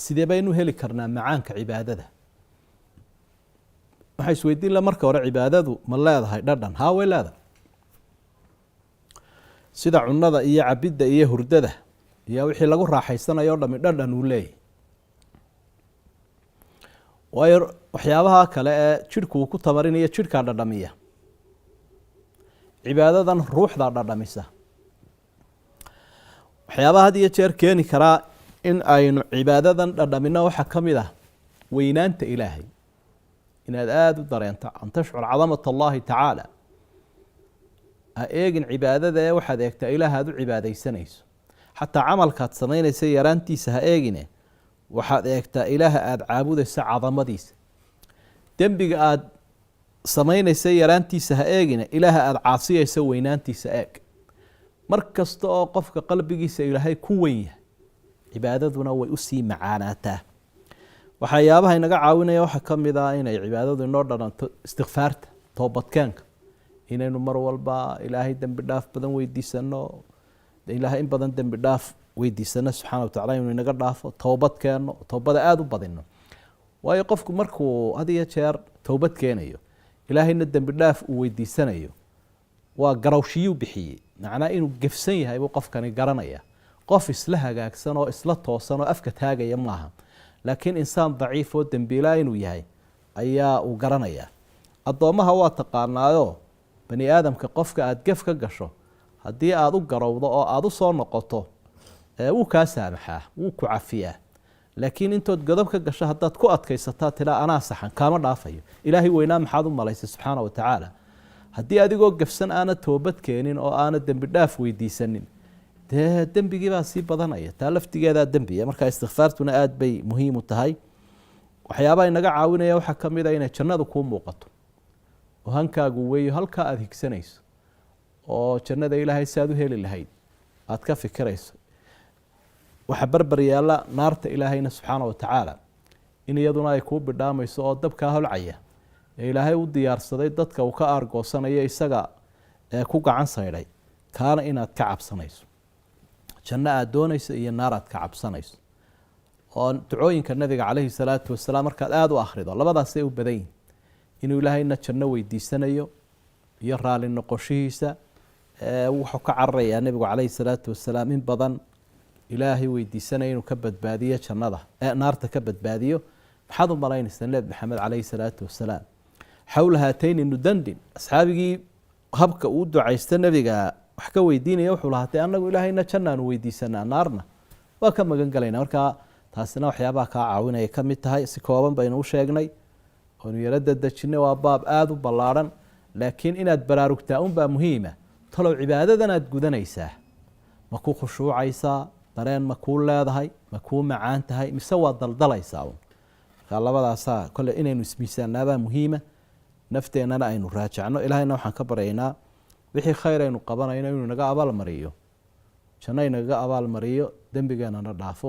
Sidee baynu heli karnaa macaanka cibaadada? Waxaa isweydiin la marka hore, cibaadadu ma leedahay dhadhan? Haa, way leedahay. Sida cunada iyo cabidda iyo hurdada iyo wixii lagu raaxaysanayo o dhami dhadhan uu leeyahy, waayo waxyaabaha kale ee jidhku uu ku tabarinayo jidhkaa dhadhamiya, cibaadadan ruuxdaa dhadhamisa. Waxyaabaha had iyo jeer keeni karaa in aynu cibaadadan dhadhamino waxaa ka mid ah weynaanta Ilaahay, inaad aada u dareento, أن تشعر عظمة الله تعالى. Ha eegin cibaadada ee waxaad eegtaa Ilaah aad u cibaadaysanayso. Xataa camalkaad samaynaysa yaraantiisa ha eegine, waxaad eegtaa Ilaaha aada caabudayso cadamadiisa. Dembiga aada samaynaysa yaraantiisa ha eegine, Ilaaha aada caasiyaysa weynaantiisa eeg. Mar kasta oo qofka qalbigiisa Ilaahay ku weyn yahay, cibaadaduna way usii macaanaataa. Waxyaabaha inaga caawinaya waxaa ka mid ah inay cibaadadu inoo dhalanto istikfaarta, toobadkeenka, inaynu mar walba Ilaahay dembi dhaaf badan weydiisano, Ilaahay in badan dembi dhaaf weydiisano subxaana wa tacala, inuu inaga dhaafo, toobad keenno, toobada aada u badino. Waayo, qofku markuu had iyo jeer toobad keenayo, Ilaahayna dembi dhaaf uu weydiisanayo, waa garawshiyuu bixiyey, macnaa inuu gefsan yahay buu qofkani garanaya. Qof isla hagaagsan oo isla toosan oo afka taagaya maaha, laakiin insaan daciif oo dembiilaa inuu yahay ayaa uu garanaya. Addoommaha waa taqaanaayo, bani aadamka qofka aada gef ka gasho, haddii aada u garowdo oo aada u soo noqoto, wuu kaa saamaxaa, wuu ku cafiyaa. Laakiin intood godob ka gasho haddaad ku adkaysataa, tilaa anaa saxan, kaama dhaafayo. Ilaahay weynaa maxaad u malaysay subxaana wa tacaala? Haddii adigoo gafsan aana toobad keenin oo aana dembi dhaaf weydiisanin, dee dembigii baa sii badanaya, taa laftigeedaa dembiya. Marka istikfaartuna aada bay muhiim u tahay. Waxyaabaha inaga caawinaya waxaa ka mid a inay jannadu kuu muuqato oo hankaagu weeyo halkaa aada higsanayso, oo jannada Ilaahay si aad u heli lahayd aada ka fikirayso. Waxaa barbar yaalla naarta Ilaahayna subxaana wa tacaala, in iyaduna ay kuu bidhaamayso oo dabkaa holcaya ee Ilaahay u diyaarsaday dadka uu ka aargoosanayo isaga ee ku gacan saydhay, kaana inaad ka cabsanayso. Janno aada doonayso iyo naar aad ka cabsanayso, oo ducooyinka Nabiga calayhi salaatu wasalaam markaad aada u akhrido, labadaasay u badan yihin, inuu Ilaahayna janno weydiisanayo iyo raali noqoshihiisa. Wuxuu ka cararayaa Nebigu calayhi salaatu wasalaam, in badan Ilaahay weydiisanaya inuu ka badbaadiyo jannada, naarta ka badbaadiyo. Maxaad u malaynaysaa Nebi Maxamed calayhi salaatu wasalaam? حول هاتين ندندن. Asxaabigii habka uu ducaysta Nebiga wax ka weydiinaya wuxuu lahaatay, anagu Ilaahayna jannaanu weydiisanaa, naarna waa ka magan galayna. Markaa taasina waxyaabaha kaa caawinaya ka mid tahay. Si kooban baynu u sheegnay oonu yaro dadejinay. Waa baab aada u ballaadhan, laakiin inaad baraarugtaa unbaa muhiima. Talow cibaadadan aad gudanaysaa ma ku khushuucaysaa? Dareen ma kuu leedahay? Ma kuu macaan tahay mise waa daldalaysaa un? Markaa labadaasaa kole inaynu ismiisaanaabaa muhiima, nafteennana aynu raajacno. Ilaahayna waxaan ka baryaynaa wixii khayr aynu qabanayno inuu inaga abaalmariyo, janno inagaga abaalmariyo, dembigeenana dhaafo.